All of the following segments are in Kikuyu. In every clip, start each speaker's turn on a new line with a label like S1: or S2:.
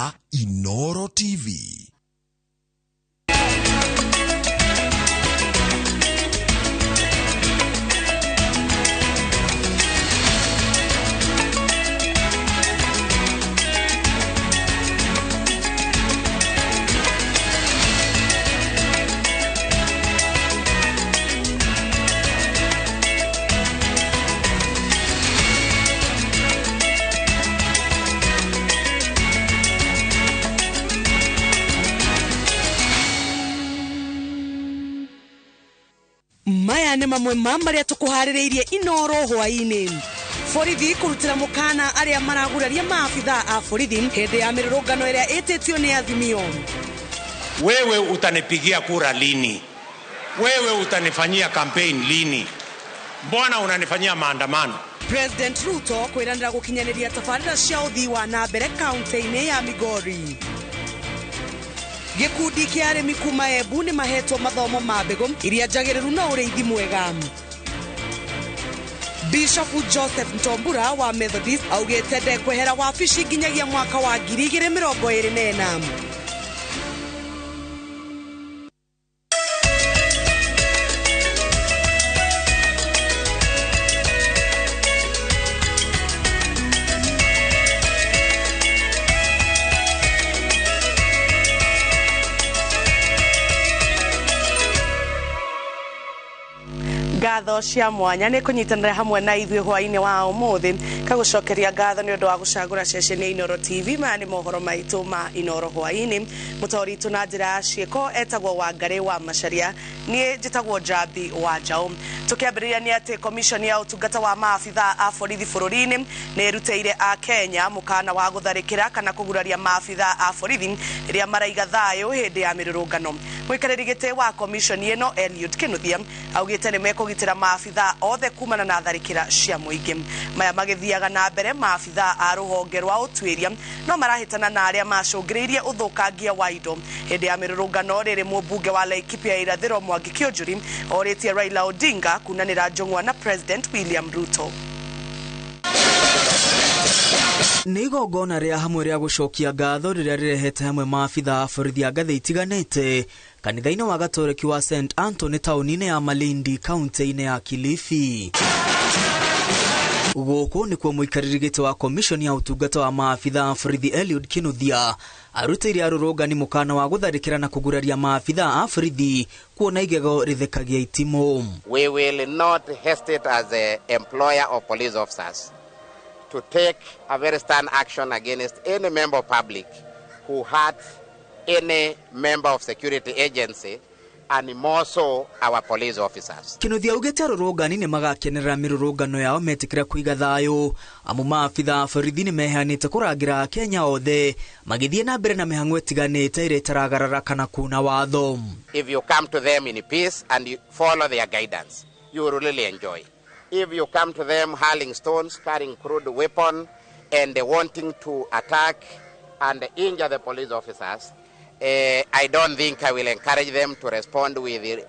S1: Na Inoro TV.
S2: Maya nĩ mamwe ma marĩa tũkũharĩrĩirie Inoro hwaĩ-inĩ. Borithi kũrutĩra mũkana arĩa maraguraria maabithaa a borithi hĩndĩ ya mĩrũrũngano ĩrĩa ĩtĩtio nĩ Azimio.
S3: Wewe utanipigia kura lini? Wewe utanifanyia campaign lini? Mbona unanifanyia maandamano?
S2: President Ruto kwĩranĩra gũkinyanĩria tabarĩra cia ũthii wa na mbere kaunti-inĩ ya Migori. Gĩkundi kĩa arĩmi kuma Embu nĩ mahetwo mathomo ma mbegũ iria njagĩrĩru na ũrĩithi mwega. Bishop Joseph Ntombura wa Methodist augĩte ndekwehera wabici nginyagia mwaka wa 2024. Ngatho cia mwanya nĩ kũnyitanĩra hamwe na ithuĩ hwaĩ-inĩ wa ũmũthĩ kagũcokeria ngatho nĩ ũndũ wa gũcagũra ceceni ya Inoro TV. Maya nĩ mohoro maitũ ma Inoro hwaĩ-inĩ. Mũtaũri witũ na njĩra ya ciĩko etagwo Wangarĩ wa Macharia, niĩ njĩtagwo Njambi wa Njaũ. Tũkĩambĩrĩria nĩ atĩ commission ya ũtungata wa maabithaa a borithi bũrũri-inĩ nĩ ĩrutĩire a Kenya mũkana wa gũtharĩkĩra kana kũguraria maabithaa a borithi rĩrĩa maraiga thayũ hĩndĩ ya mĩrũrũngano. Mũikarĩri gĩtĩ wa commission ĩno Eliud Kinuthia augĩte nĩ mekũgitĩra maabithaa othe kumana na tharĩkĩra cia mũingĩ. Maya magĩthiaga na mbere maabithaa a rũhonge rwa ũtuĩria no marahĩtana na arĩa macũngĩrĩirie ũthũkangia wa indo hĩndĩ ya mĩrũrũngano. Rĩrĩ mũmbunge wa Laikipia ya Irathĩro Mwangi Kĩũnjũri orĩtie Raila Odinga kunanĩra njũng'wa na President William Ruto.
S4: Nĩ igongona rĩa hamwe rĩa gũcokia ngatho rĩrĩa rĩrehete hamwe maabithaa a borithi a ngathĩ itiganĩte kanitha-inĩ wa Gatoreki wa St Anthony taũni-inĩ ya Malindi kaunti-inĩ ya Kilifi. Gũkũ nĩkuo mũikarĩri gĩtĩ wa commission ya ũtungata wa maabithaa a borithi Eliud Kinuthia arutĩire arũrũngani mũkana wa gũtharĩkĩra na kũguraria maabithaa a borithi kuona igego rĩthekagia itimũ.
S5: We will not hesitate as a employer of police officers to take a very stern action against any member of public who hurts any member of security agency and more so our police officers.
S4: Kinuthia augĩte arũrũngani nĩ magakenerera mĩrũrũngano yao metĩkĩra kũiga thayũ amu maabithaa a borithi nĩ meheanĩte kũrangĩra Akenya othe magĩthiĩ na mbere na mĩhang'o ĩtiganĩte ĩrĩa ĩtaragarara kana kuna watho.
S5: If you come to them in peace and you follow their guidance, you will really enjoy. If you come to them hurling stones, carrying crude weapon, and wanting to attack and injure the police officers, I don't think I will encourage them to respond with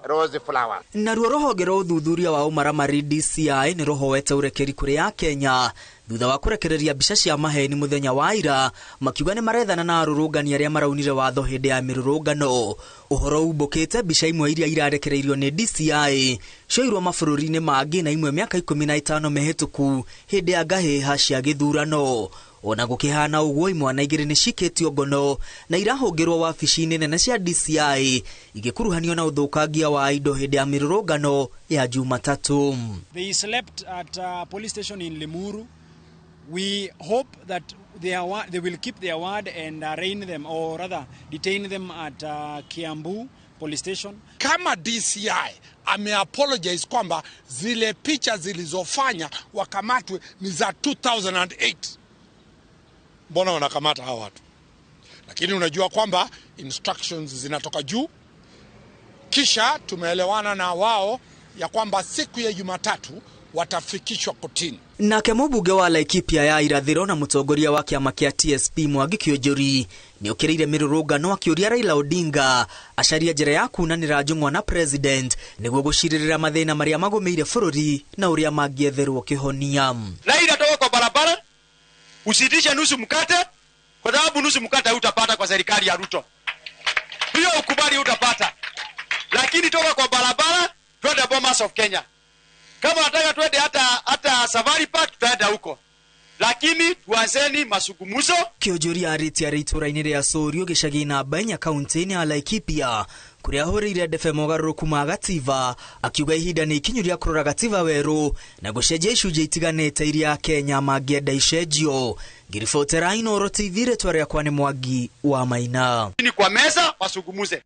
S5: rose flower.
S4: Naruo rũhonge rwa ũthuthuria wa ũmaramari DCI nĩ rũhoete ũrekeri kũrĩ a Kenya thutha wa kũrekereria mbica cia maheni mũthenya wa ira makiuga nĩ marethana na arũrũngani arĩa maraunire watho hĩndĩ ya mĩrũrũngano. Ũhoro umbũkĩte mbica imwe iria irarekereirio nĩ DCI cioirwo mabũrũri-inĩ mangĩ na imwe mĩaka 15 mĩhĩtũku hĩndĩ ya ngahĩha cia gĩthurano. Ona gũkĩhana ũguo imwana igĩrĩ nĩ cikĩtio ngono na irahũngĩrwo wabici-inĩ nene cia DCI igĩkuruhanio na ũthũkangia wa indo hĩndĩ ya mĩrũrũngano ya Jumatatu.
S6: They slept at a police station in Limuru. We hope that they will keep their word and arraign them, or rather detain them at Kiambu police station.
S7: Kama DCI ameapologize kwamba zile picha zilizofanya wakamatwe ni za 2008, mbona wanakamata hawa watu? Lakini unajua kwamba instructions zinatoka juu. Kisha tumeelewana na wao ya kwamba siku ya Jumatatu watafikishwa kotini.
S4: Nake mũmbunge wa Laikipia ya Irathĩro na mũtongoria wa kĩama kĩa TSP Mwangi Kĩũnjũri nĩokĩrĩire mĩrũrũngano akĩũria Raila Odinga acarie njĩra ya kunanĩra njũng'wa na president nĩguo gũcirĩrĩra mathĩna marĩa magũmĩire bũrũri na ũrĩa mangĩetherwo kĩhonia.
S8: Raila, toka kwa barabara, usitishe nusu mkate, Kwa sababu nusu mkate hutapata kwa serikali ya Ruto. Hiyo ukubali utapata. Lakini toka kwa barabara twende Bomas of Kenya. Kama nataka twende hata Safari Park tutaenda huko. Lakini tuanzeni mazungumzo.
S4: Kionjoria arĩtie arĩ itũũra-inĩ rĩa Sũriũ gĩcagi namba 4 kaunti-inĩ ya Laikipia kũrĩa ahũrĩire ndebe mogarũrũku ma gatiba akiuga ihinda nĩ ikinyu rĩa kũrora gatiba werũ na gũcenjia icunjĩ itiganĩte iria Kenya mangĩenda icenjio. Ngiribotera Inooro TV, rĩtwa rĩakwa nĩ Mwangi wa Maina.
S8: Ni kwa meza wasungumuze.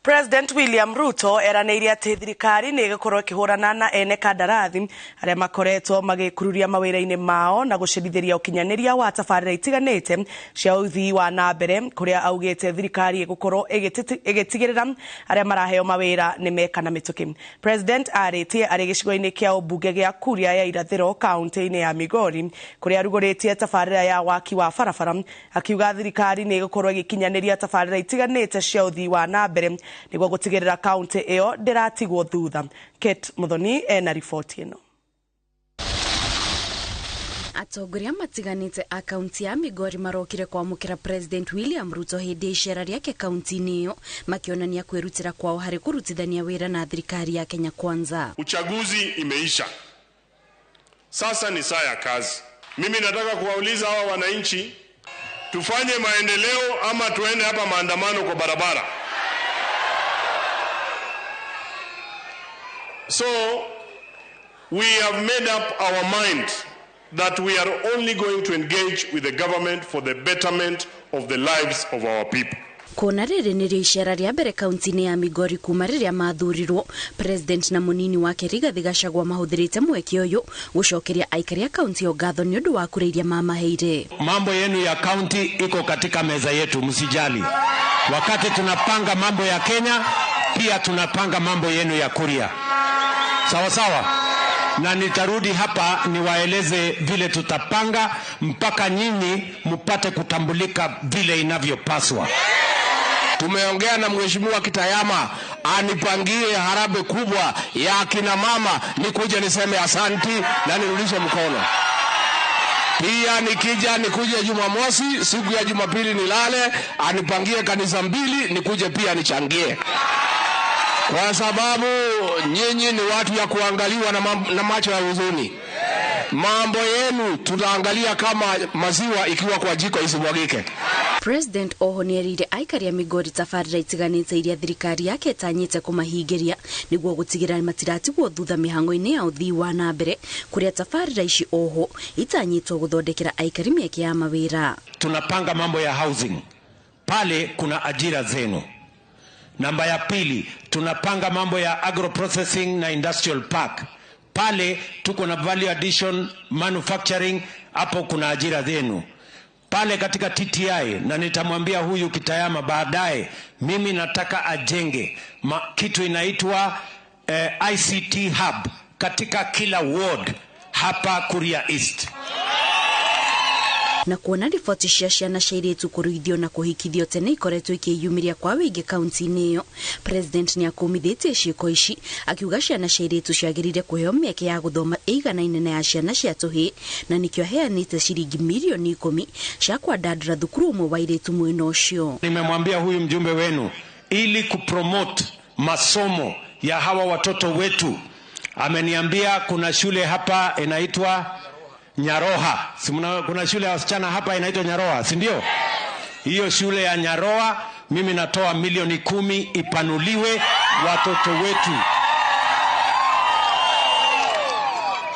S2: President William Ruto eranĩire atĩ thirikari nĩ ĩgũkorwo ĩkĩhũrana na ene kandarathi arĩa makoretwo magĩkururia mawĩra-inĩ mao na gũcerithĩria ũkinyanĩria wa tabarĩra itiganĩte cia ũthii wa na mbere kũrĩa augĩte thirikari ĩgũkorwo ĩgĩtigĩrĩra arĩa maraheo mawĩra nĩ meka na mĩtũkĩ. President arĩtie arĩ gĩcigo-inĩ kĩa ũmbunge gĩa Kuria ya Irathĩro kaunti-inĩ ya Migori kũrĩa arugũrĩtie tabarĩra ya waki wa barabara akiuga thirikari nĩ ĩgũkorwo ĩgĩkinyanĩria tabarĩra itiganĩte cia ũthii wa na mbere nĩguo gũtigĩrĩra kaunti ĩyo ndĩratigwo thutha. Kate Muthoni ena riboti ĩno.
S9: Atongoria matiganĩte a kaunti ya Migori marokire kwamũkĩra President William Ruto hĩndĩ ya icera rĩake kaunti-inĩ ĩyo makĩonania kwĩrutĩra kwao harĩ kũrutithania wĩra na thirikari ya Kenya Kwanza.
S10: Uchaguzi imeisha, sasa ni saa ya kazi. Mimi nataka kuwauliza hawa wananchi, tufanye maendeleo ama tuende hapa maandamano kwa barabara? So we have made up our mind that we are only going to engage with the government for the betterment of the lives of our people.
S9: Kuona rĩrĩ nĩrĩo icera rĩa mbere kaunti-inĩ ya Migori kuma rĩrĩa mathurirwo, President na mũnini wake Rigathi Gachagua mahũthĩrĩte mweke ũyũ gũcokeria aikari a kaunti ĩyo ngatho nĩ ũndũ wa kura iria mamaheire.
S3: Mambo yenu ya kaunti iko katika meza yetu, msijali. Wakati tunapanga mambo ya Kenya, pia tunapanga mambo yenu ya Kuria. Sawa sawa. Na nitarudi hapa niwaeleze vile tutapanga mpaka nyinyi mpate kutambulika vile inavyopaswa.
S11: Tumeongea na Mheshimiwa Kitayama anipangie harambee kubwa ya kina mama, nikuje niseme asanti na nirudishe mkono. Pia nikija nikuje Jumamosi, siku ya Jumapili nilale, anipangie kanisa 2 nikuje pia nichangie. Kwa sababu nyinyi ni watu ya kuangaliwa na macho ya huzuni. Mambo yenu tutaangalia kama maziwa ikiwa kwa jiko isimwagike.
S9: President oho nĩerĩire aikari a Migori tabarĩra itiganĩte iria thirikari yake ĩtanyĩte kũmahingĩria nĩguo gũtigĩrĩra matiratigwo thutha mĩhang'o-inĩ ya ũthii wa na mbere kũrĩa tabarĩra ici oho itanyĩtwo gũthondekera aikari mĩeke ya mawĩra.
S3: Tunapanga mambo ya housing, pale kuna ajira zenu. Namba ya pili, tunapanga mambo ya agro processing na industrial park. Pale tuko na value addition manufacturing, hapo kuna ajira zenu. Pale katika TTI, na nitamwambia huyu Kitayama baadaye, mimi nataka ajenge kitu inaitwa ICT hub katika kila ward hapa Kuria East.
S9: Na kuona riboti cia ciana cia airĩtu kũruithio na kũhikithio tene ikoretwo ikĩyumĩria kwa wĩingĩ kaunti-inĩ ĩyo, President nĩakũmithĩtie ciĩko ici akiuga ciana cia airĩtu ciagĩrĩire kũheo mĩeke ya gũthoma ĩiganaine na ya ciana cia tũhĩĩ, na nĩkĩo aheanĩte ciringi milioni 10 cia kwandandũra thukuru ũmwe wa airĩtu mwena ũcio.
S3: Nimemwambia huyu mjumbe wenu ili kupromote masomo ya hawa watoto wetu, ameniambia kuna shule hapa inaitwa Nyaroha. Kuna shule ya wasichana hapa inaitwa Nyaroha, si ndio? Hiyo shule ya Nyaroha mimi natoa milioni 10 ipanuliwe,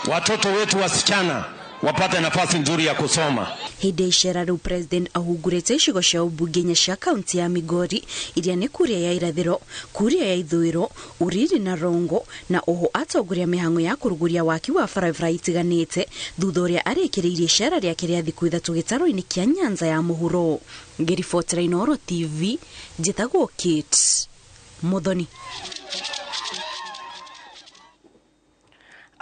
S3: watoto wetu wasichana wapate nafasi nzuri ya kusoma.
S9: Hĩndĩ ya icera rĩu President ahungurĩte icigo cia ũmbunge inya cia kaunti ya Migori iria nĩ Kuria ya Irathĩro, Kuria ya Ithũĩro, Uriri na Rongo, na oho atongoria mĩhang'o ya kũrugũria waki wa barabara itiganĩte thutha ũrĩa arĩkĩrĩirie icera rĩake rĩa thikũ 3 gĩtarũ-inĩ kĩa Nyanza ya mũhuro. Ngĩribotera Inooro TV, njĩtagwo Kate Muthoni.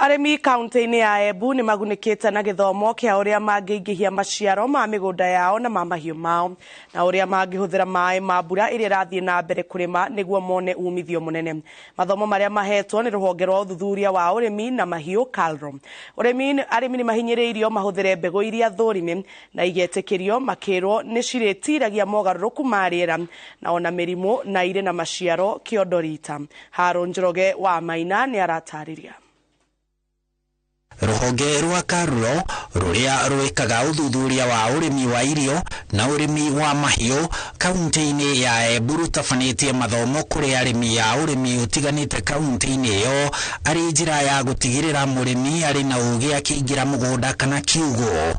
S2: Arĩmi kaunti-inĩ ya Embu nĩ magunĩkĩte na gĩthomo kĩa ũrĩa mangĩingĩhia maciaro ma mĩgũnda yao na ma mahiũ mao, na ũrĩa mangĩhũthĩra maĩ ma mbura ĩrĩa ĩrathiĩ na mbere kũrĩma nĩguo mone umithio mũnene. Mathomo marĩa mahetwo nĩ rũhonge rwa ũthuthuria wa ũrĩmi na mahiũ KALRO. Ũrĩmi arĩmi nĩ mahinyĩrĩirio mahũthĩre mbegũ iria thũrime na igetĩkĩrio, makĩrwo nĩ cirĩtiragia mogarũrũku ma rĩera na ona mĩrimũ, na irĩ na maciaro kĩondo rita. Haron Njoroge wa Maina nĩ aratarĩria.
S12: Rũhonge rwa KALRO rũrĩa rwĩkaga ũthuthuria wa ũrĩmi wa irio na ũrĩmi wa mahiũ kaunti-inĩ ya Embu rũtabanĩtie mathomo kũrĩ arĩmi a ũrĩmi ũtiganĩte kaunti-inĩ ĩyo, arĩ njĩra ya gũtigĩrĩra mũrĩmi arĩ na ũgĩ akĩingĩra mũgũnda kana kiugũ.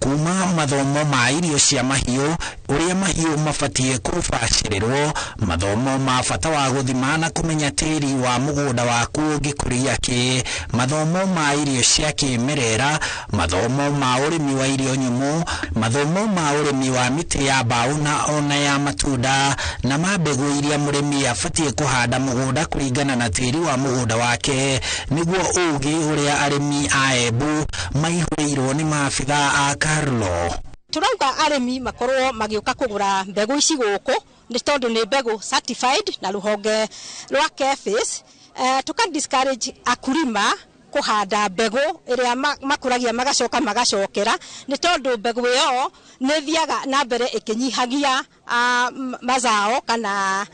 S12: Kuma mathomo ma irio cia mahiũ, ũrĩa mahiũ mabatiĩ kũbacĩrĩrwo, mathomo ma bata wa gũthima na kũmenya tĩri wa mũgũnda waku ũngĩkũria kĩ, mathomo ma irio cia kĩmerera, mathomo ma ũrĩmi wa irio nyũmũ, mathomo ma ũrĩmi wa mĩtĩ ya mbaũ na ona ya matunda, na ma mbegũ iria mũrĩmi abatiĩ kũhanda mũgũnda kũringana na tĩri wa mũgũnda wake, nĩguo ũgĩ ũrĩa arĩmi a Embu maihũrĩirwo nĩ maabitha a KALRO.
S13: Turauga arĩmi makorwo magĩũka kũgũra mbegũ ici gũkũ nĩ tondũ nĩ mbegũ certified na rũhonge rwa KEPHIS. Tuka discourage akulima kũhanda mbegũ ĩrĩa makũragia magacoka magacokera, nĩ tondũ mbegũ ĩyo nĩ thiaga na mbere ĩkĩnyihagia mazao kana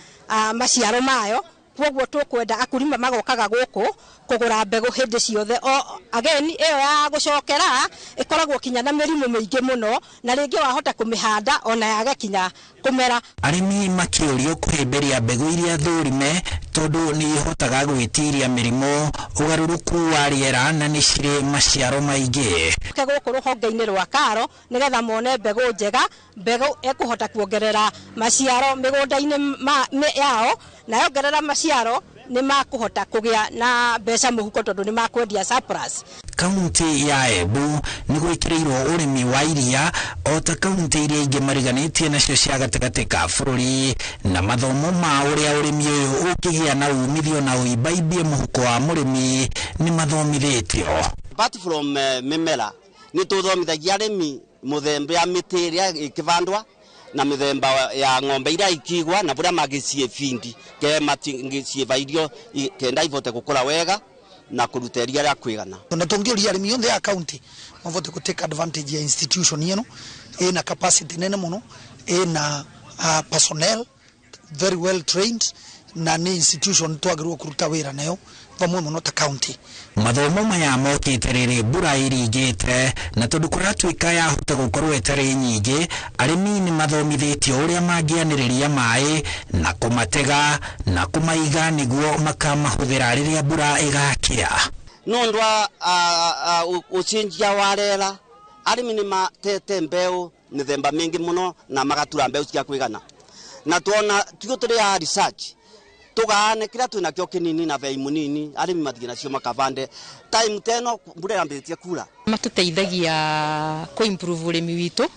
S13: maciaro mayo. Kwoguo tũkwenda akulima magokaga gũkũ kũgũra mbegũ hĩndĩ ciothe. O again ĩyo ya gũcokera ĩkoragwo kinya na mĩrimũ mĩingĩ mũno, na rĩngĩ wahota kũmĩhanda ona yage kinya kũmera.
S12: Arĩmi makĩũrio kũhĩmbĩria mbegũ iria thũrime tondũ nĩ ihotaga gwĩtiria mĩrimũ, ũgarũrũku wa rĩera na nĩ cirĩ maciaro maingĩ.
S13: Ke gũkũ rũhonge-inĩ rwa KALRO nĩgetha mone mbegũ njega, mbegũ ĩkũhota kuongerera maciaro mĩgũnda-inĩ yao, na yongerera maciaro nĩ makũhota kũgĩa na mbeca mũhuko tondũ nĩ makwendia surplus.
S12: Kaunti ya Embu nĩ gwĩkĩrĩirwo ũrĩmi wa iria o ta kaunti iria ingĩ mariganĩtie nacio cia gatagatĩ ka bũrũri, na mathomo ma ũrĩa ũrĩmi ũyũ ũngĩgĩa na umithio na ũimbaimbie mũhuko wa mũrĩmi nĩ mathomithĩtio.
S14: Apart from mĩmera nĩ tũthomithagia arĩmi mũthemba ya mĩtĩ ĩrĩa ĩkĩbandwa na mĩthemba ya ng'ombe iria ikigwa na bũrĩa magĩciĩbindi ke matingĩciĩva irio kenda ivote gũkũra wega na kũruta iria rĩa kwĩgana.
S15: Na tũngĩũria arĩmi othe a county mavote kũ take advantage ya institution ĩno ĩna capacity nene mũno, ĩna personnel very well trained, na nĩ institution twagĩrĩirwo kũruta wĩra nayo vamwe mũno ta county.
S12: Mathomo maya mokĩte rĩrĩ mbura ĩringĩte, na tondũ kũratuĩka yahota gũkorwo ĩtarĩ nyingĩ, arĩmi nĩ mathomithĩtio ũrĩa mangĩanĩrĩria maĩ na kũmatega na kũmaiga nĩguo makamahũthĩra rĩrĩa mbura ĩgakĩa.
S14: Nĩ ũndũ wa ũcenjia wa rĩera, arĩmi nĩ matete mbeũ mĩthemba mĩingĩ mũno na magatura mbeũ cia kwĩgana, na tuona tiguo tũrĩ a research tũgaane kĩrĩa twĩ nakĩo kĩnini na bei mũnini, arĩmi mathiĩ nacio makavande time teno mbura yambĩrĩtie kura.
S16: Matũteithagia kũ improve ũrĩmi witũ,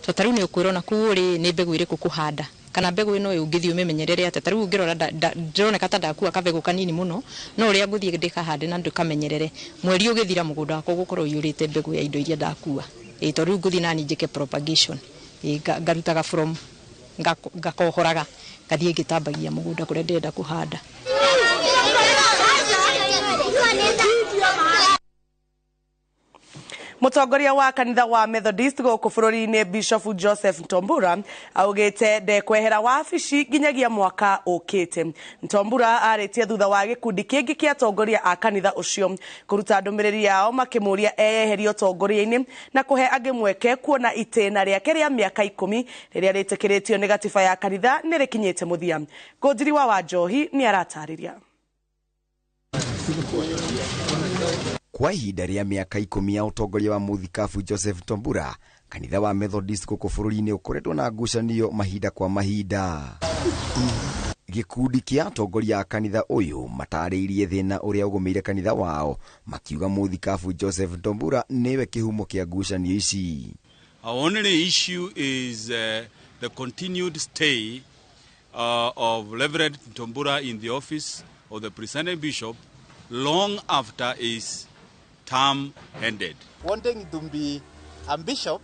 S16: to ta rĩu nĩ ũkwĩrwo na kũu ũrĩ nĩ mbegũ ĩrĩkũ kũhanda, kana mbegũ ĩno ũngĩthiĩ ũmĩmenyerere atĩa. Ta rĩu ũngĩrora ndĩroneka ta ndakua kabegũ kanini mũno, no ũrĩa ngũthiĩ ndĩkahande na ndĩkamenyerere, mweri ũgĩthira mũgũnda wakwa ũgũkorwo ũiyũrĩte mbegũ ya indo iria ndakua. To rĩu ngũthiĩ nani njĩke propagation, ngarutaga from ngakohoraga ngathiĩ ngĩtambagia mũgũnda kũrĩa ndĩrenda kũhanda.
S2: Mũtongoria wa kanitha wa Methodist gũkũ bũrũri-inĩ Bishop Joseph Ntombura augĩte ndekwehera wabici nginyagia mwaka ũkĩte. Ntombura arĩtie thutha wa gĩkundi kĩngĩ kĩa atongoria a kanitha ũcio kũruta ndũmĩrĩri yao makĩmũria eyeherie ũtongoria-inĩ na kũhe angĩ mweke kuona itĩna rĩake rĩa mĩaka 10 rĩrĩa rĩtĩkĩrĩtio nĩ gatiba ya kanitha nĩ rĩkinyĩte mũthia. Ngũnjiri wa Wanjohi nĩ aratarĩria.
S17: Kwa ihinda rĩa mĩaka 10 ya ũtongoria wa mũthikabu Joseph Ntombura, kanitha wa Methodist gũkũ bũrũri-inĩ ũkoretwo na ngucanio mahinda kwa mahinda. Gĩkundi kĩa atongoria a kanitha ũyũ matarĩirie thĩna ũrĩa ũgũmĩire kanitha wao, makiuga mũthikabu Joseph Ntombura nĩwe kĩhumo kĩa ngucanio ici.
S18: Our only issue is the continued stay of Reverend Ntombura in the office of the presiding bishop long after his term ended.
S19: Wanting to be a bishop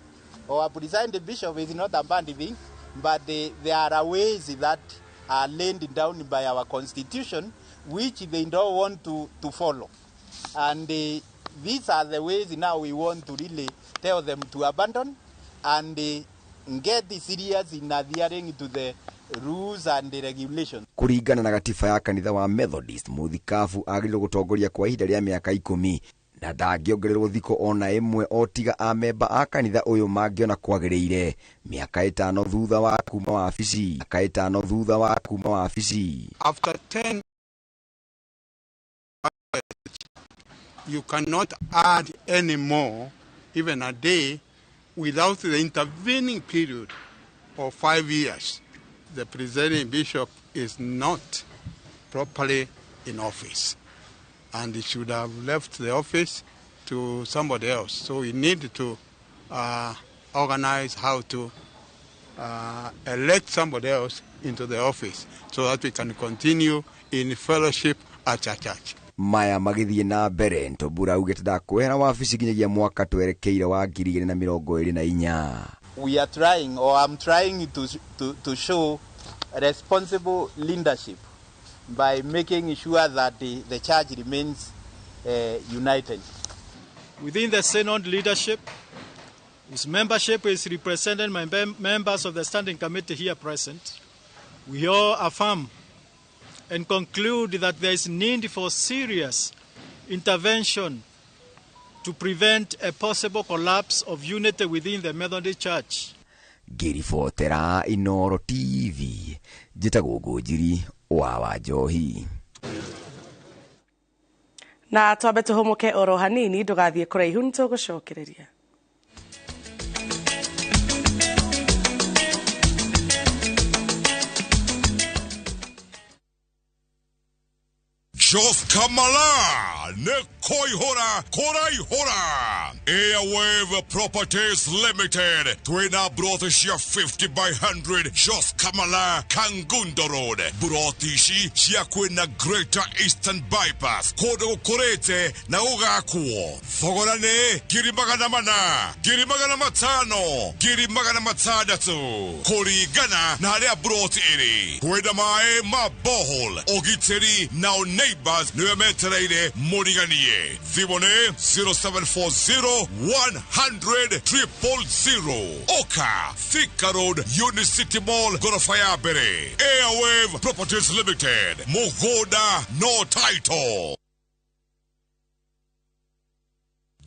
S19: or a presiding bishop is not a bad thing, but there are ways that are laid down by our constitution which they don't want to follow. And these are the ways now we want to really tell them to abandon and get serious in adhering to the rules and the regulations.
S17: Kuringana na gatiba ya kanitha wa Methodist, muthikabu agĩrĩirwo gũtongoria kwa ihinda rĩa mĩaka 10 na ndangĩongererwo thikũ ona ĩmwe o tiga amemba a kanitha ũyũ mangĩona kwagĩrĩire mĩaka 5 thutha wa kuma wabici. Mĩaka 5 thutha wa kuma wabici.
S20: After 10 you cannot add any more, even a day, without the intervening period of 5 years. The presiding bishop is not properly in office, and he should have left the office to somebody else. So we need to organize how to elect somebody else into the office so that we can continue in fellowship at our church.
S17: Maya magithie na mbere Ntombura augite ndakwehera wabici nginyagia mwaka twerekeire wa 2024.
S19: We are trying, or I'm trying to show responsible leadership by making sure that the church remains united.
S21: Within the Synod leadership, whose membership is represented by members of the Standing Committee here present, we all affirm and conclude that there is need for serious intervention to prevent a possible collapse of unity within the Methodist Church.
S17: Ngĩribotera Inooro TV, njĩtagwo Ngũnjiri wa Wanjohi.
S2: Na twambe tũhũmũke oro hanini, ndũgathiĩ kũraihu nĩtũgũcokereria.
S1: Jos Kamala ne koihora koraihora. Airwave Properties Limited. Twina broti 50 by 100 Jos Kamala Kangundo Road. Broti ici cia kwina Greater Eastern Bypass. Kundu gukurite na gugakwo. Thogora ni 400,000, 500,000, 600,000. Kuringana na haria broti iri. Kwina maĩ ma borehole, ũgitĩri na neighbors niwe metereire muriganie. Thimũ nĩ 0740 100 000. Oka Thika Road, Unicity Mall, gorofa ya mbere. Airwave Properties Limited. Mũgũnda no title.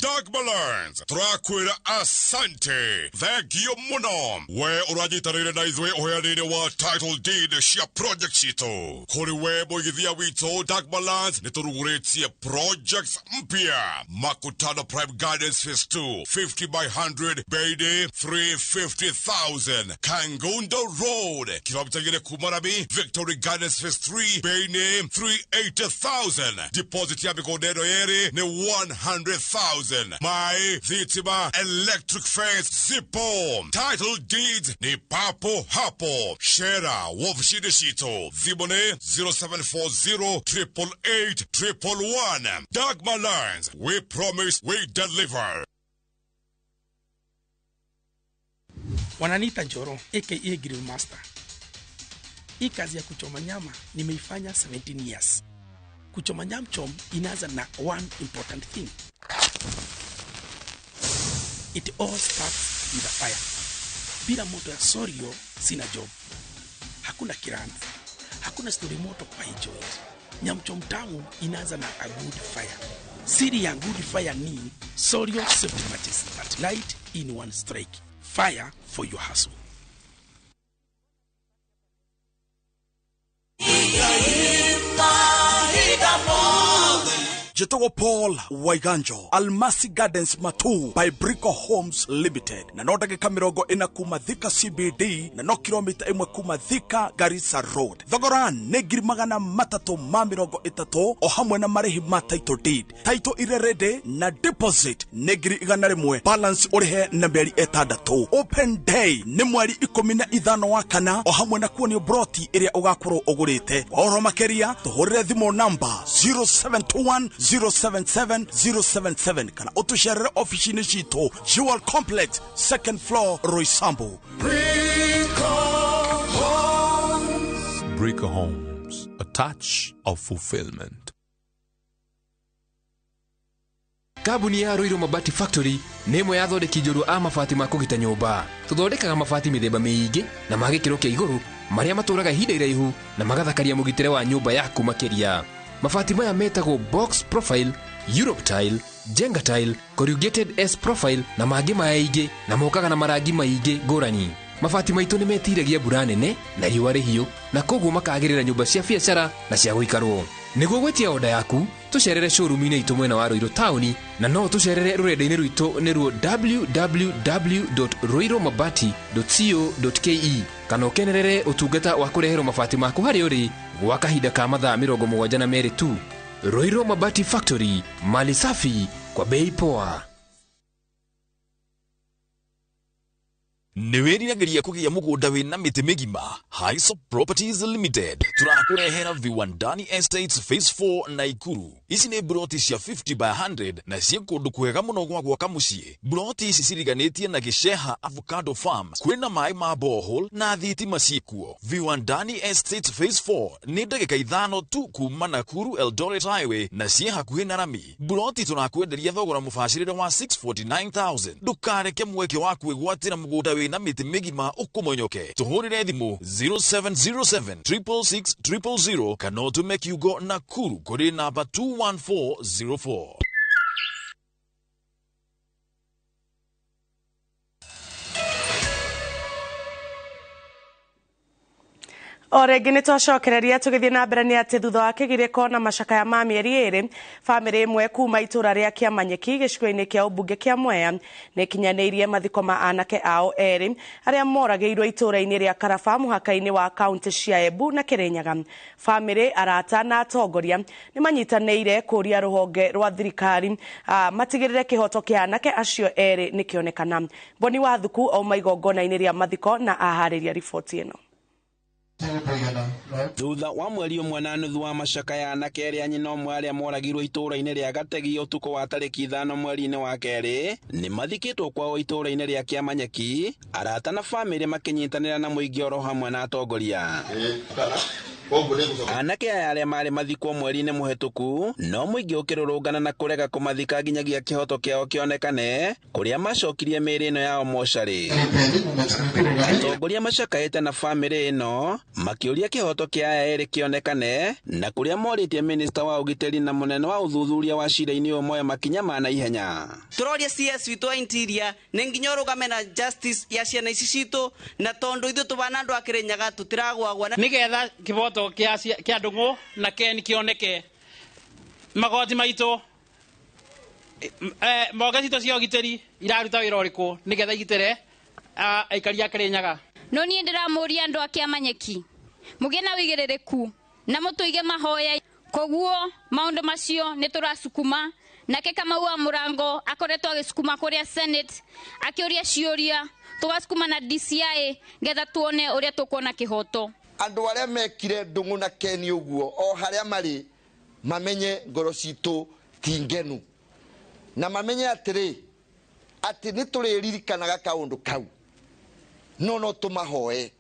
S1: Dagmalands turakwira asante thengio muno we uranyitanĩire na ithuĩ ũheanĩire wa title deed cia project citũ kũrĩ we mũigithia witũ Dagmalands nĩ tũrugũrĩtie projects mpya Makutano Prime Gardens Phase 2 50 by 100 bei 350,000 Kangundo Road kilomita 2 kuma Rami Victory Gardens Phase 3 bei 380,000 deposit ya mĩgũnda ĩno yerĩ nĩ 100,000 My thitima electric fence sipo title deeds ni papo hapo shera wofishini citũ thimũ nĩ 0740 888 111. Dagma Lands, we promise we deliver.
S22: Wananiita Njoro aka Grill Master. Hii kazi ya kuchoma nyama nimeifanya 17 years. Kuchoma nyam chom inaanza na one important thing. It all starts with a fire. Bila moto ya Sorio sina job. Hakuna kiranzi. Hakuna story moto kwa hii joint. Nyamchom tamu inaanza na a good fire. Siri ya good fire ni Sorio safety matches that light in one strike. Fire for your hustle.
S5: Njĩtagwo Paul Waiganjo, Almasi Gardens Matu by Brico Homes Limited, na no ndagĩka 40 kuma Thika CBD na no kilomita 1 kuma Thika Garissa Road. Thogora nĩ 330,000 o hamwe na marĩhi ma title deed, title ire ready na deposit nĩ 100,000, balance ũrĩhe na mĩeri 6. Open day nĩ mweri 15 wa kana o hamwe na kuonio broti ĩrĩa ũgakorwo ũgũrĩte. Kwa ũhoro makĩria tũhũrĩre thimũ namba 0721 077 077 kana ũtũcerere ofici-inĩ citũ Jewel Complex, second floor, Roysambu.
S6: Brico Homes, a touch of fulfillment.
S23: Kambuni ya Ruiru Mabati Factory nĩ ĩmwe ya athondeki njorua a mabati ma kũgita nyũmba. Tũthondekaga mabati mĩthemba mĩingĩ na ma gĩkĩro kĩa igũrũ marĩa matũraga ihinda iraihu na magathakaria mũgitĩre wa nyũmba yaku makĩria. Mabati maya metagwo box profile, Europe tile, Jenga tile, corrugated S profile na mangĩ maingĩ, na mokaga na marangi maingĩ ngũrani. Mabati maitũ nĩ metiragia mbura nene na riũa rĩhiũ, na koguo makagĩrĩra nyũmba cia biacara na cia gũikarwo. Nĩguo gwĩtia oda yaku, tũcerere showroom-inĩ itũ mwena wa Ruiru taũni, na no tũcerere rũrenda-inĩ rwitũ nĩruo www.ruirumabati.co.ke, kana ũkenerere ũtungata wa kũreherwo mabati maku harĩa ũrĩ gwa kahinda ka mathaa 72 tu. Ruiru Mabati Factory, mali safi kwa bei poa.
S24: Nĩ wĩriragĩria kũgĩa mũgũnda wĩna mĩtĩ mĩgima? Hisop Properties Limited tũrakũrehera Viwandani Estates Phase 4 Naikuru. Ici nĩ broti cia 50 by 100 na ciĩ kũndũ kwega mũno gwa gwaka mũciĩ. Broti ici ciriganĩtie na Gĩceha Avocado Farm, kwĩna maĩ ma borehole na thitima ciĩkuo. Viwandani Estates Phase 4 nĩ ndagĩka 5 tu kuma Nakuru Eldoret Highway na ciĩ hakuhĩ na rami. Broti tũrakwenderia thogora mũbacĩrĩre wa 649,000. Ndũkareke mweke wa kwĩgwatĩra mũgũnda wĩna mĩtĩ mĩgima ũkũmonyoke. Tũhũrĩre thimũ 0707 666 000 kana ũtũme kiugo Nakuru kũrĩ namba 21404.
S2: O rĩngĩ nĩ twacokereria tũgĩthiĩ na mbere nĩ atĩ thutha wa kĩgirĩko na macakaya ma mĩeri 2, bamĩrĩ ĩmwe kuma itũra rĩa Kĩamanyeki gĩcigo-inĩ kĩa ũmbunge kĩa Mwea nĩ kinyanĩirie mathiko ma anake ao erĩ arĩa moragĩirwo itũra-inĩ rĩa Karaba mũhaka-inĩ wa kaunti cia Embu na Kĩrĩnyaga. Bamĩrĩ, arata na atongoria nĩ manyitanĩire kũria rũhonge rwa thirikari matigĩrĩre kĩhoto kĩa anake acio erĩ nĩ kĩonekana. Boni Wathuku auma igongona-inĩ rĩa mathiko na aharĩria riboti ĩno.
S25: Thutha wa mweri 1.5 wa macakaya anake erĩ a nyina ũmwe arĩa moragirwo itũũra-inĩ rĩa Gategi ũtukũ wa tarĩki 5 mweri-inĩ wa 2 nĩ mathikĩtwo kwao itũũra-inĩ rĩa Kĩamanyeki, arata na bamĩrĩ makĩnyitanĩra na mũingĩ oro hamwe na atongoria. Anake aya arĩa marĩ mathikwo mweri-inĩ mũhetũku no mũingĩ ũkĩrũrũngana na kũrega kũmathika nginyagia kĩhoto kĩao kĩonekane, kũrĩa macokirie mĩĩrĩ ĩno yao mocarĩ. Atongoria macakaĩte na bamĩrĩ ĩno makĩũria kĩhoto kĩa aya erĩ kĩonekane, na kũrĩa morĩtie minista wa ũgitĩri na mũnene wa ũthuthuria wa cira-inĩ ũyũ moe makinya ma naihenya.
S26: Tũroria CS witũ wa interior nĩ nginya ũrũgame na justice ya ciana ici citũ, na tondũ ithuĩ tũbana andũ a Kĩrĩnyaga tũtiragwagwa
S27: nĩgetha kĩboto kĩa Ndũng'ũ na Ken kĩoneke. Magoti maitũ, mbonge citũ cia ũgitĩri iraruta wĩra ũrĩkũ nĩgetha igitĩre aikari a Kĩrĩnyaga?
S28: No niĩ ndĩramũria andũ a Kĩamanyeki mũgĩe na wĩigĩrĩrĩku na mũtũige mahoya, koguo maũndũ macio nĩ tũracukuma. Nake Kamau wa Mũrango akoretwo agĩcukuma kũrĩa Senate akĩũria ciũria, tũgacukuma na DCI ngetha tuone ũrĩa tũkuona kĩhoto.
S29: Andũ arĩa mekire Ndũng'ũ na Ken ũguo o harĩa marĩ mamenye ngoro citũ ti ngenu, na mamenye atĩrĩ atĩ nĩ tũrĩririkanaga kaũndũ kau, no tũmahoe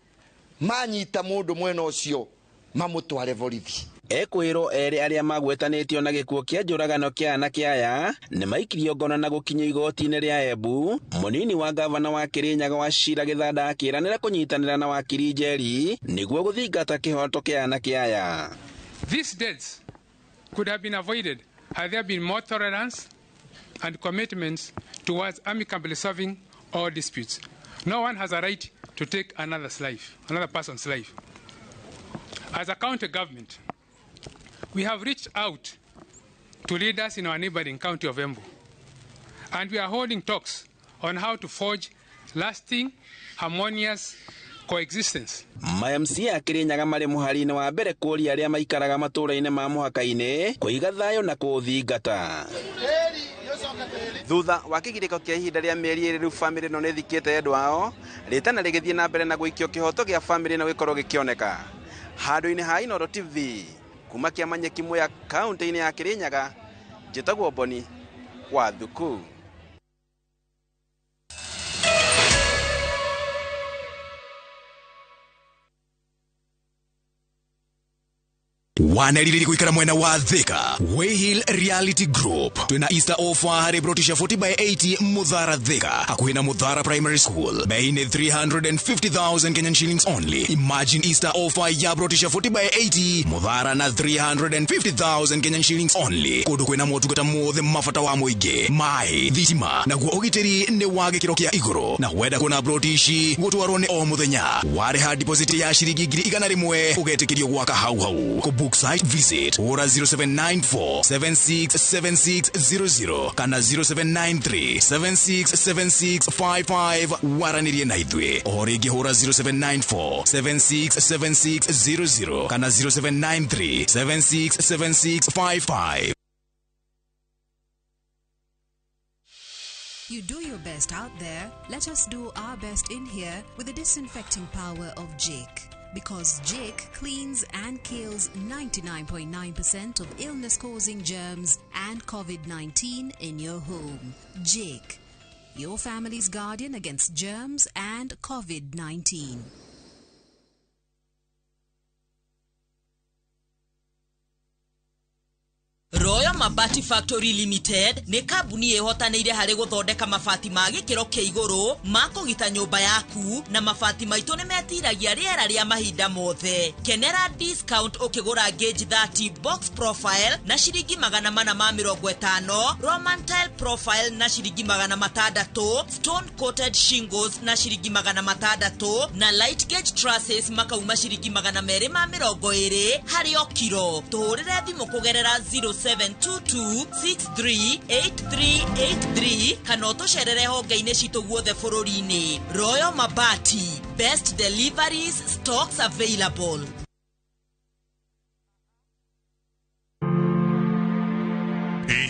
S29: manyita mũndũ mwena ũcio mamũtware borithi.
S25: Ekwĩrwo erĩ arĩa magwetanĩtio na gĩkuũ kĩa njũragano kĩa anake aya nĩ maikirio ngono na gũkinyio igoti-inĩ rĩa Embu. Mũnini wa gavana wa Kĩrĩnyaga wa Cira Gĩthanda akĩranĩra kũnyitanĩra na wakiri Njeri nĩguo gũthingata kĩhoto kĩa anake aya.
S30: These deaths could have been avoided had there been more tolerance and commitments towards amicably solving all disputes. No one has a right to take another's life, another person's life. As a county government, we have reached out to leaders in our neighboring county of Embu. And we are holding talks on how to forge lasting, harmonious coexistence.
S25: Ma-MCA a Kirinyaga marĩ mũhari-inĩ wa mbere kũũria arĩa maikaraga matũũra-inĩ ma mũhaka-inĩ kũiga thayũ na kũũthingata. Thutha wa kĩgirĩko kĩa ihinda rĩa mĩeri ĩrĩ rĩu bamĩrĩ ĩno nĩthikĩte endwa ao, rĩtana rĩgĩthiĩ na mbere na gũikio kĩhoto gĩa bamĩrĩ ĩno gĩkorwo gĩkĩoneka. Handũ-inĩ ha Inooro TV kuma Kĩamanyeki Mwea kaũntĩ-inĩ ya Kirinyaga, njĩtagwo Boni wa Thuku.
S3: Waneririri guikara mwena wa Thika Wayhill Reality Group twina Easter offer hari broti cia 40 by 80 Muthara Thika hakuhi na Muthara Primary School bei ni 350,000 Kenyan shillings only. Imagine Easter offer ya broti cia 40 by 80 Muthara na 350,000 Kenyan shillings only. Kundu kwina motungata mothe mabata wa muingi mai thitima naguo ugitiri ni wa gikiro kia iguru na wenda kuona broti ici gutwarwo ni o muthenya wariha deposit ya shiringi 100,000 ugetikirio gwaka hau hau. Book site visit ora 0794 767600 kana 0793 767655 waranirie na ithuĩ o rĩngĩ hũra 0794 767600 kana 0793 767655.
S4: You do your best out there, let us do our best in here with the disinfecting power of Jik. Because Jik cleans and kills 99.9% of illness-causing germs and COVID-19 in your home. Jik, your family's guardian against germs and COVID-19.
S7: Royal Mabati Factory Limited nĩ kambuni ĩhotanĩire harĩ gũthondeka mabati ma gĩkĩro kĩa igũrũ ma kũgita nyũmba yaku na mabati maitũ nĩ metiragia rĩera rĩa mahinda mothe. Kenera discount ũkĩgũra gauge 30 box profile na ciringi 450, Roman tile profile na ciringi 600, stone coated shingles na ciringi 600 na light gauge trusses makauma ciringi 220 harĩ o kiro. Tũhũrĩre thimũ kũgerera 0722638383 kana ũtũcerere honge-inĩ citũ guothe bũrũri-inĩ. Royal Mabati, best deliveries, stocks available.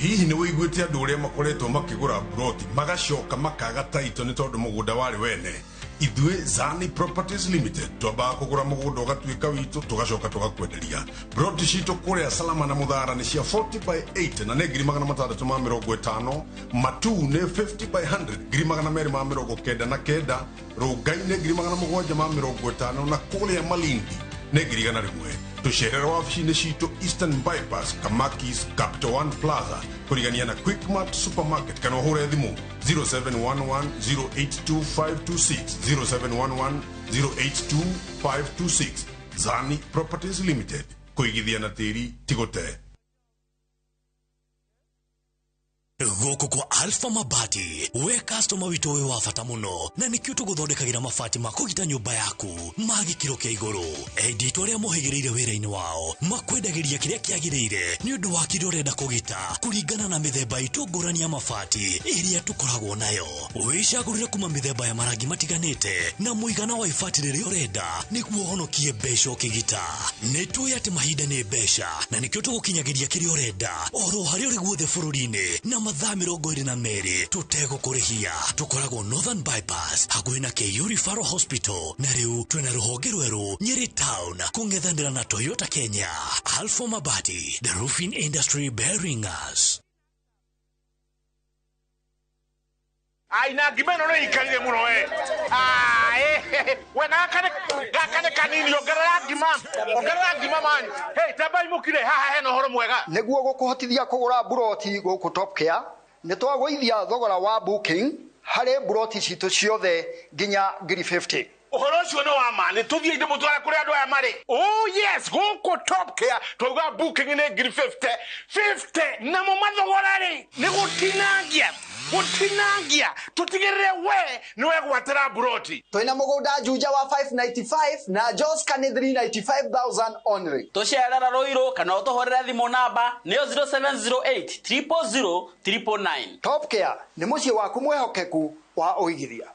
S1: Hihi nĩ wĩiguĩte andũ ũrĩa makoretwo makĩgũra broti magacoka makaga taito nĩ tondũ mũgũnda warĩ wene? Ithuĩ Zani Properties Limited twambaga kũgũra mũgũnda ũgatuĩka witũ tũgacoka tũgakwenderia. Broti citũ kũrĩa Salama na Muthara nĩ cia 40 by 80 na nĩ 650, Matu nĩ 50 by 100 299, Rũngai nĩ 750 na kũrĩa Malindi nĩ 101. Tũcerere wabici-inĩ citũ Eastern Bypass, Kamakis, Capital One Plaza, kũrigania na Quickmart Supermarket kana ũhũre thimũ 0711082526 0711082526. Zani Properties Limited, kũigithia na tĩri ti gũte.
S8: Gũkũ kwa Alpha Mabati we customer witũ wĩ wa bata mũno na nĩkĩo tũgũthondekagĩra mabati ma kũgita nyũmba yaku ma gĩkĩro kĩa igũrũ. Endi itũ arĩa mohĩgĩrĩire wĩra-inĩ wao makwendagĩria kĩrĩa kĩagĩrĩire nĩ ũndũ wa kĩrĩa ũrenda kũgita kũringana na mĩthemba itũ ngũrani ya mabati ĩrĩa tũkoragwo nayo. Wĩcagũrĩre kuma mĩthemba ya marangi matiganĩte na mũigana wa ibati rĩrĩa ũrenda nĩguo ũhonokie mbeca ũkĩgita. Nĩ tũĩ atĩ mahinda nĩ mbeca na nĩkĩo tũgũkinyagĩria kĩrĩa ũrenda oro harĩa ũrĩ guothe bũrũri-inĩ na mathaa 22 tũtegũkũrĩhia. Tũkoragwo Northern Bypass hakuhĩ na KU Referral Hospital na rĩu twĩna rũhonge rwerũ Nyeri Town kũng'ethanĩra na Toyota Kenya. Alpha Mabati, the roofing industry bearing us.
S9: Aina ngima ĩno nĩ ikarire mũno we. We gaka nĩ kanini, ongerera ngima man. Hey, tambai mũkire haha hena ũhoro mwega.
S10: Nĩguo gũkũhotithia kũgũra buroti gũkũ Top Care, nĩ twagũithia thogora wa booking harĩ buroti citũ ciothe nginya 50,000.
S9: Ũhoro ũcio nĩ wa ma, nĩ tũthiĩ ndĩmũtware kũrĩa andũ aya marĩ. Oh yes, gũkũ Top Care twauga booking nĩ 50,000 50 namo mathogora rĩ nĩ gũtinangia. Gũtinangia tũtigĩrĩre we nĩ wegwatĩra mburoti.
S10: Twĩna mũgũnda Juja wa 595 na Joska nĩ 395,000 only.
S26: Tũcerera Rũirũ kana ũtũhũrĩre thimũ namba nĩyo 0708 000 999.
S10: Top Care nĩ mũciĩ waku mwĩhokeku wa ũigithia.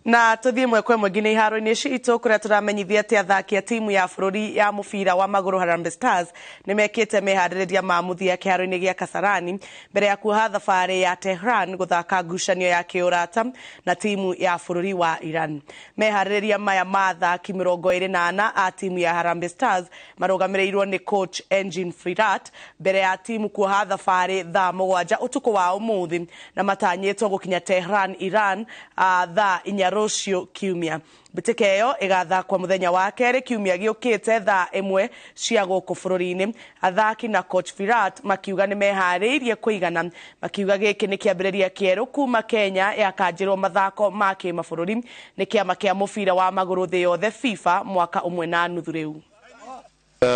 S2: Na tuthie mwe kwa ĩmwe nginya iharo-inĩ citũ kũrĩa tũramenyithia atĩ athaki a timu ya bũrũri ya mũbira wa magũrũ Harambee Stars nĩ mekĩte meharĩrĩria ma mũthia kĩharo-inĩ gĩa Kasarani mbere ya kuoha thabarĩ ya Tehran gũthaka ngucanio ya kĩũrata na timu ya bũrũri wa Iran. Meharĩrĩria maya ma athaki 24 a timu ya Harambee Stars marũgamĩrĩirwo nĩ coach Engin Firat mbere ya timu kuoha thabarĩ thaa 7 ũtukũ wa ũmũthĩ na matanyĩtwo gũkinya Tehran, Iran thaa 4 rũciũ kiumia. Mbĩtĩka ĩyo ĩgathakwo mũthenya wa kerĩ kiumia gĩũkĩte thaa 1 cia gũkũ bũrũri-inĩ. Athaki na coach Firat makiuga nĩ meharĩirie kũigana, makiuga gĩkĩ nĩ kĩambĩrĩria kĩerũ kuma Kenya yakanjĩrwo mathako ma kĩmabũrũri nĩ kĩama kĩa mũbira wa magũrũ thĩ yothe FIFA mwaka 1.5 rĩu.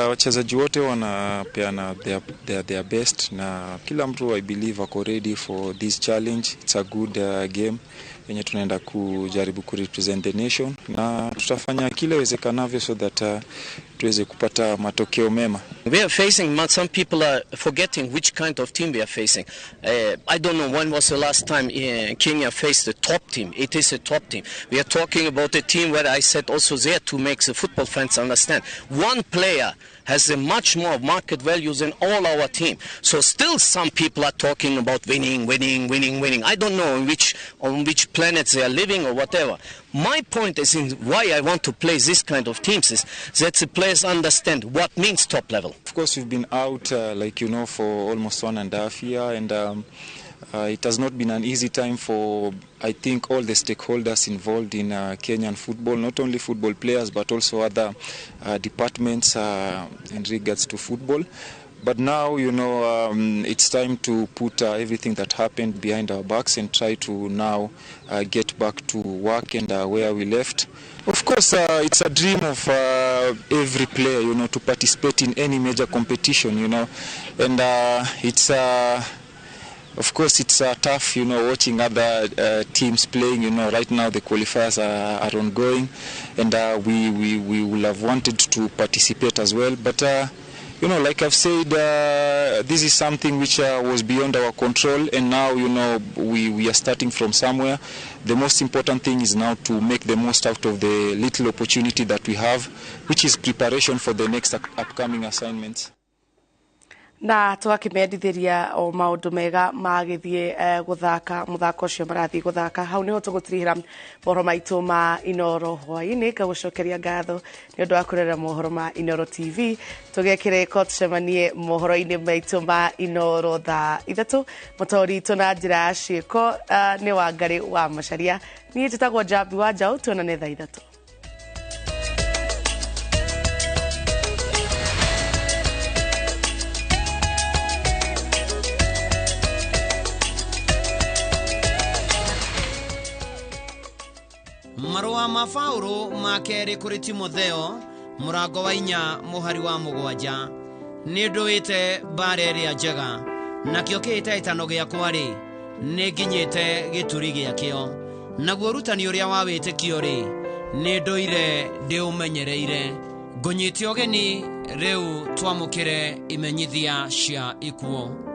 S11: Wachezaji wote wanapeana their best na kila mtu I believe ako ready for this challenge. It's a good game yenye tunaenda kujaribu ku represent the nation na tutafanya kile iwezekanavyo so that tuweze kupata matokeo mema.
S12: We are facing, some people are forgetting which kind of team we are facing. I don't know when was the last time Kenya faced a top team. It is a top team. We are talking about a team where I said also there to make the football fans understand. One player has a much more market value than all our team. So still some people are talking about winning, winning, winning, winning. I don't know on which planet they are living or whatever. My point is in why I want to play this kind of teams is that the players understand what means top level.
S11: Of course, we've been out, for almost 1.5 years, and it has not been an easy time for, I think, all the stakeholders involved in Kenyan football, not only football players, but also other departments in regards to football. But now, it's time to put everything that happened behind our backs and try to now get back to work and where we left. Of course, it's a dream of every player, to participate in any major competition, and it's... Of course, it's tough, watching other teams playing. Right now the qualifiers are ongoing, and we will have wanted to participate as well. But, like I've said, this is something which was beyond our control, and now, we are starting from somewhere. The most important thing is now to make the most out of the little opportunity that we have, which is preparation for the next upcoming assignments.
S2: Na twakimendithiria o maundu mega magithie guthaka muthako ucio marathie guthaka hau niho tugutirihira mohoro maitu ma Inoro hwaini. Ngagucokeria ngatho ni undu wa kurera mohoro ma Inoro TV. Tugekire ko tucemanie mohoro-ini maitu ma Inoro thaa 3. Mutori itu na njira ya ciiko ni Wangari wa Macharia. Niĩ njĩtagwo Njambi wa Njaũ. Tuonane thaa 3.
S13: Marũa ma Paũlũ ma kerĩ kũrĩ Timotheo mũrango wa 4 mũhari wa 7. Nĩ ndũĩte mbara ĩrĩa njega, nakĩo kĩhĩtahĩtano gĩakwa-rĩ, nĩ nginyĩte gĩturi gĩakĩo, naguo ũrutani ũrĩa wa wĩtĩkio-rĩ, nĩ ndũire ndĩũmenyereire. Ngũnyite ũgeni rĩu twamũkĩre imenyithia cia ikuũ.